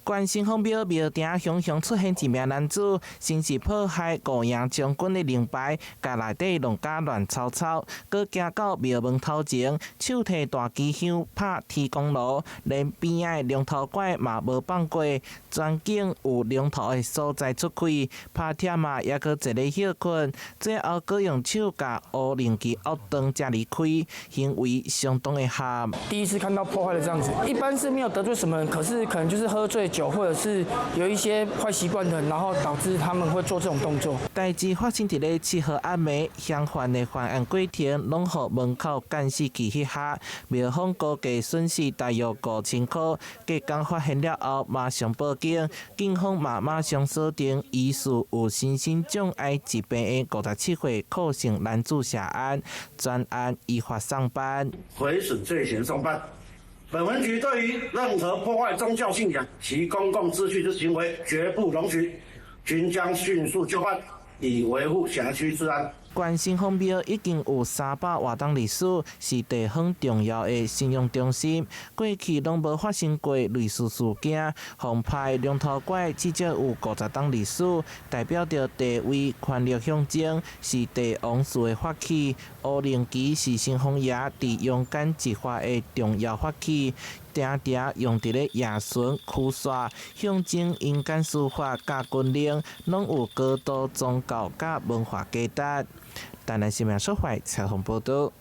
關聖方廟廟埕常常出現一名男子，先是破壞五營將軍的靈牌，共內底弄甲亂糟糟，閣行到廟門頭前，手提大支香拍天公爐，連邊仔的龍頭怪嘛無放過，全境有龍頭的所在出開，拍忝啊，猶閣坐咧歇睏，最後閣用手共烏龍旗惡斷才離開，行為相當的瀚。第一次看到破壞的這樣子，一般是沒有得罪什麼人，可是可能就是喝醉酒，或者是有一些壞習慣的，然後導致他們會做這種動作。代誌發生佇咧7號暗暝，嫌犯的犯案過程攏予門口監視器翕下，廟方估計損失大約5000塊。隔工發現了後，馬上報警，警方嘛馬上鎖定疑似有身心障礙疾病的57歲寇姓男子涉案，全案依法送辦。毀損罪嫌送辦。本分局對於任何破壞宗教信仰及公共秩序之行為，絕不容許，均將迅速就範，以維護轄區治安。關聖方廟已經有300外冬歷史，是地方重要的信仰中心。過去攏無發生過類似事件。奉派龍頭怪至少有50冬歷史，代表著地位、權力象徵，是帝王賜的法器。烏龍旗是城隍爺佇陽間執法的重要法器，定定用佇咧夜巡驅煞，象徵陰間司法佮軍令，攏有高度宗教佮文化價值。台南新聞說懷採訪報導。